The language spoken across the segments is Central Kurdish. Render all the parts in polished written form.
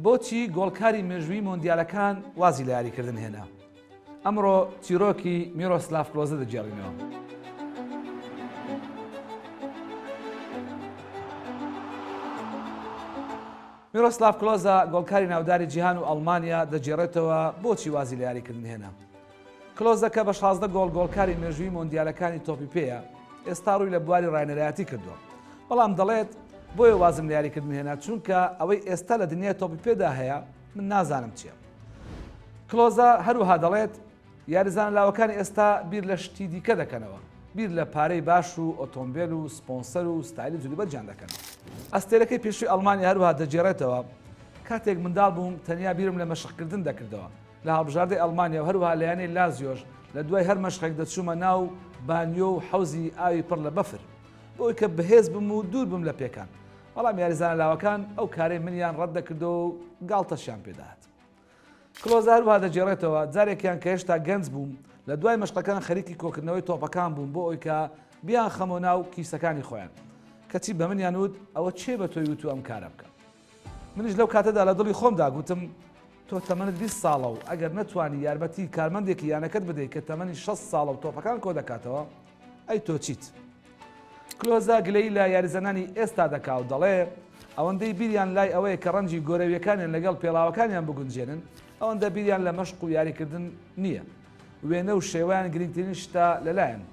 بۆچی گۆڵکاری مێژووی مۆندیالەکان وازی لە یاریکردن هێنا؟ ئەمڕۆ چیرۆکی میرۆسلاڤ کلۆزە دەگێڕینەوە. میرۆسلاڤ کلۆزە گۆڵکاری ناوداری جیهان و ئەڵمانیا دەگێڕێتەوە بۆچی وازی لە یاریکردن هێنا. کلۆزە کە بە 16 گۆڵ گۆڵکاری مێژووی مۆندیالەکانی تۆپی پێیە، ئێستا ڕووی لە بواری ڕاهێنەرایەتی کردووە. بەڵام دەڵێت بۆیە وازم لە یاریکردن هێنا چونکە ئەوەی ئێستا لە دنیای تۆپی پێدا هەیە من نازانم چییە. کلۆزە هەروەها دەڵێت یاریزانە لاوەکانی ئێستا بیر لە شتی دیکە دەکەنەوە، بیر لە پارەی باش و ئۆتۆمبێل و سپۆنسەر و ستایلی جلوبەرگیان دەکەنەوە. ئەستێرەکەی پێشووی ئەڵمانیا هەروەها دەگێڕێتەوە کاتێک منداڵ بووم تەنیا بیرم لە مەشقکردن دەکردەوە لە هەڵبژاردەی ئەڵمانیا و هەروەها لە یانەی لازیۆش لە دوای هەر مەشقێک دەچوومە ناو بانیۆ و حەوزی ئاوی پڕ لە بەفر بۆی کە بەهێز بم و دوور بم لە پێکان، بەڵام یاریزانە لاوەکان ئەو کارەی منیان ڕەت دەکردەوە و گاڵتەشیان پێدەهات. کلۆزە هەروەها دەگێڕێتەوە، جارێکیان کە هێشتا گەنج بووم، لە دوای مەشقەکان خەریکی کۆکردنەوەی تۆپەکان بووم بۆ ئەوی کە بیانخەمەوە ناو کیسەکانی خۆیان، کەچی بە منیان وت ئەوە کێ بە تۆی وتووە ئەم کارە بکە؟ منیش لەو کاتەدا لە دڵی خۆمدا گوتم تۆ تەمەنت 20 ساڵە و ئەگەر نەتوانی یارمەتی کارمەندێکی یانەکەت بدەیت کە تەمەنی 60 ساڵە و تۆپەکان کۆ دەکاتەوە، ئەی تۆ چیت؟ کلۆزە گلەیی لە یاریزانانی ئێستا دەکا و دەڵێ، ئەوەندەی بیریان لای ئەوەیە کە ڕەنگی گۆرەوییەکانیان لەگەڵ پێڵاوەکانیان بگونجێنن، ئەوەندە بیریان لە مەشق و یاریکردن نییە. وێنە و شێوەیان گرنگترین شتە لەلایان.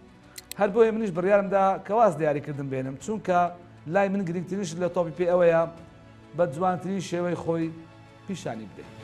هەر بۆیە منیش بڕیارمدا کە واز لە یاریکردن بێنم، چونکە لای من گرنگترین شت لە تۆپی پێ ئەوەیە بە جوانترین شێوەی خۆی پیشانی بدەیت.